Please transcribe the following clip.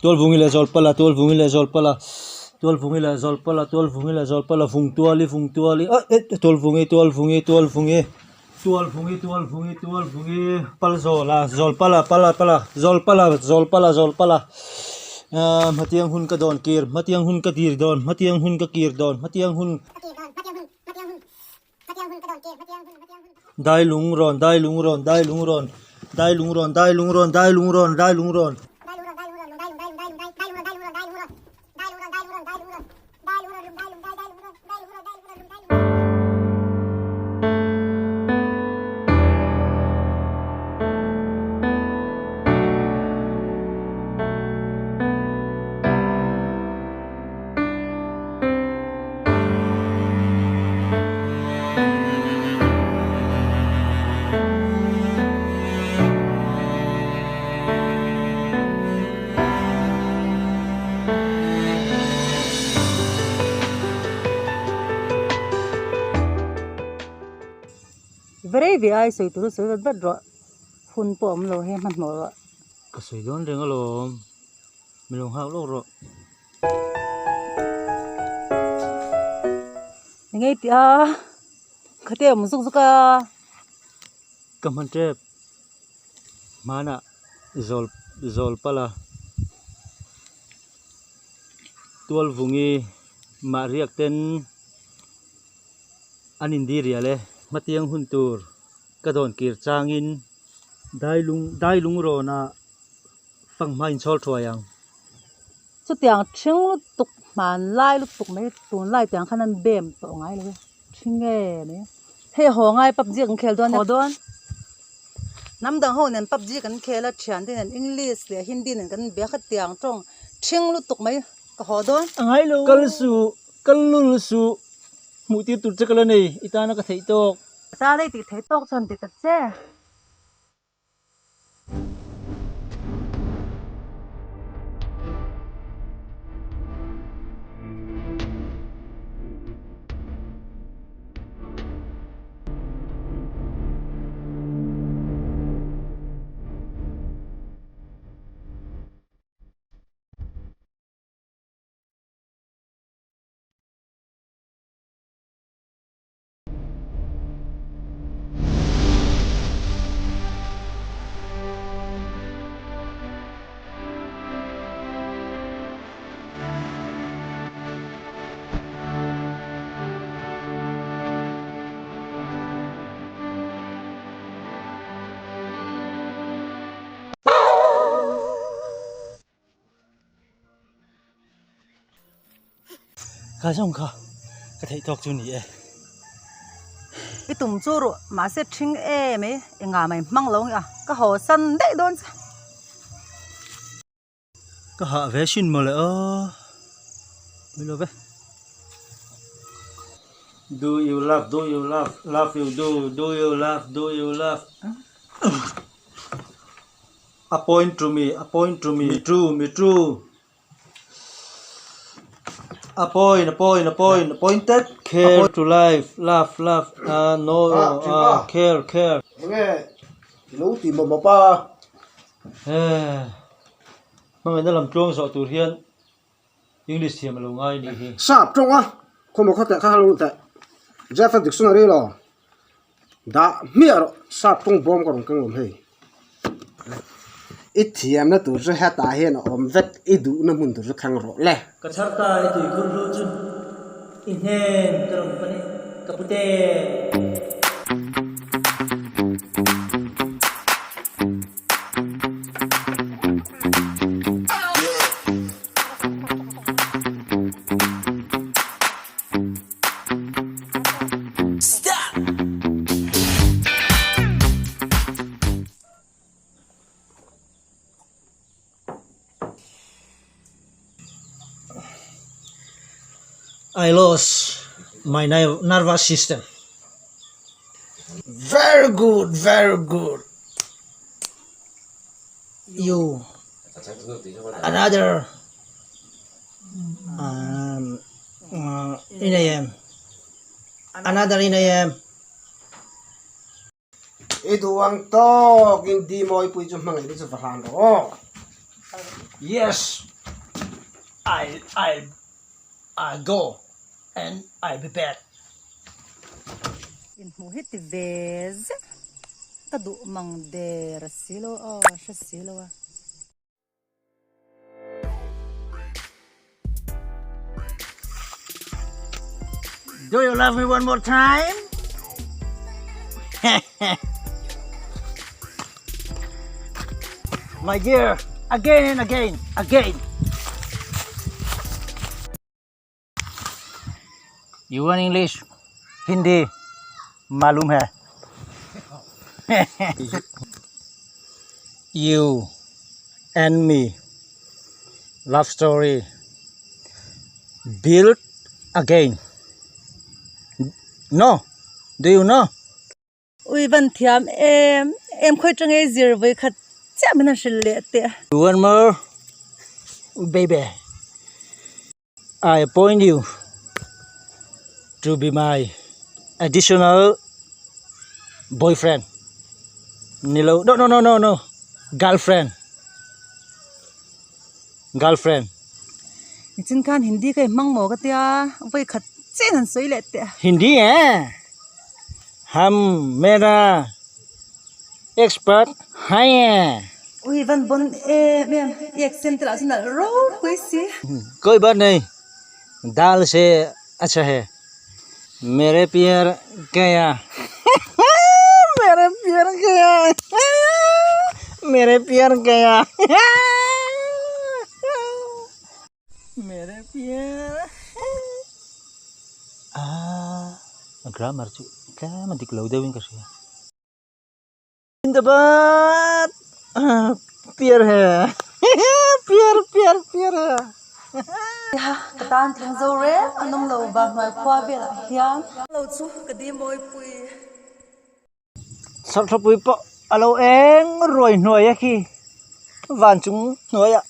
Tualvungi leh Zawlpala Tualvungi leh Zawlpala Tualvungi leh Zawlpala Tualvungi leh Zawlpala Vungtuali Vungtuali aih eh Tualvungi Tualvungi Tualvungi Tualvungi Tualvungi Tualvungi Palzawla Zawlpala Pala Pala Zawlpala Zawlpala Zawlpala ahh hmatiang hun ka dawn kir hmatiang hun ka kir dawn hmatiang hun ka kir dawn hmatiang hun Dailungrawn Dailungrawn Dailungrawn Dailungrawn Dailungrawn Dailungrawn Dailungrawn. Verei ve ai sawi tur a sawi vat vat rawh hun pawh a awm lo he hmanhmawh rawh. Ka sawi dawn reng alawm. Mi lo nghak lawk rawh. Engei tih a khate awm zuk zuk a. Ka hman tep hmanah zawl zawl pala tualvungi mah riak ten an in dirial e hmatiang hun tur ka dawn kir changin dailung dailung rawnah Fanghma inchhawl thuai ang. Chutiang thing lutuk hmanlai lutuk mai tunlai tiang khan an bem tawh ngai lo e thing nge mai hei haw ngai pubg kan khel dawn haw dawn hnam dang ho nen pubg kan khel a thian te nen english leh hindi nen kan inbia kha tiang tawng thing lutuk mai ka haw dawn. A ngai lo. Kal suh, kal lul suh, hmuh tir tur che ka la nei, i tana ka theih tawk. Ka tana i tih theih tawk chuan ti ta che. Kha zawng kha ka theih tawk chu ni e. I tum chu ruh mahse thing em e engah mai hmang lo nge a ka haw san daih dawn che. Ka hah ve hrin mawle aw ni lo ve. Do you love do you love love you do do you love do you love. A point to me a point to me true me true. A point a point a point appointed care to life love love ah no ah care care. Enge i lo ti mawp mawp a. He hmangaihna lam tluang zawh tur hian English thiam a lo ngai a nih hi. Sap tawng a khawmaw kha teh kha lo teh Jeffer dictionary lo Dah hmiah rawh sap tawng bawm ka rawn keng awm hei. I thiamna tur chu hetah hian a awm vek i duhna hmun tur chu thleng rawh le. Ka chhar ta i tui khur hlu chu i hnen ka rawn pan e ka pute. I lost my nervous system. Very good, very good. You another um, uh, in AM. Another in AM. I duh ang tawk in di mawi pui chu hmangaih te chu va hlan rawh aw. Yes I I I go and I be back. Inhmuh hi ti ve zet ka duh mang der a si lo aw hre si lo a. Do you love me one more time? My dear, again and again, again. You want English? Hindi? Malum hai. You and me love story build again. No? Do you know? Ui van thiam em em khawi tang ei zir vawi khat chiah min han hrilh leh teh. One more baby I appoint you to be my additional boyfriend nilo no no no no no girlfriend girlfriend. Nichin khan Hindi ka i hmang maw ka tia vawi khat chiah in han sawi leh teh a. Hindi eh ham mera expert hai eh. Ui van bon em em i accent te lah chu nalh ropui si. Koi baat nahi dal se acha hai mere pyar gaya mere pyar gaya mere pyar gaya mere pyar ah grammar chu tlem a dik lo deuhin ka hria. Zindabad pyar hai pyar pyar pyar hai. Ka tan tling zo reng an awm lo vang hnuai khua velah hian. Lo chu ka di mawipui. Sarthapui pawh a lo eng ruai hnuai a khi van chung hnuaiah.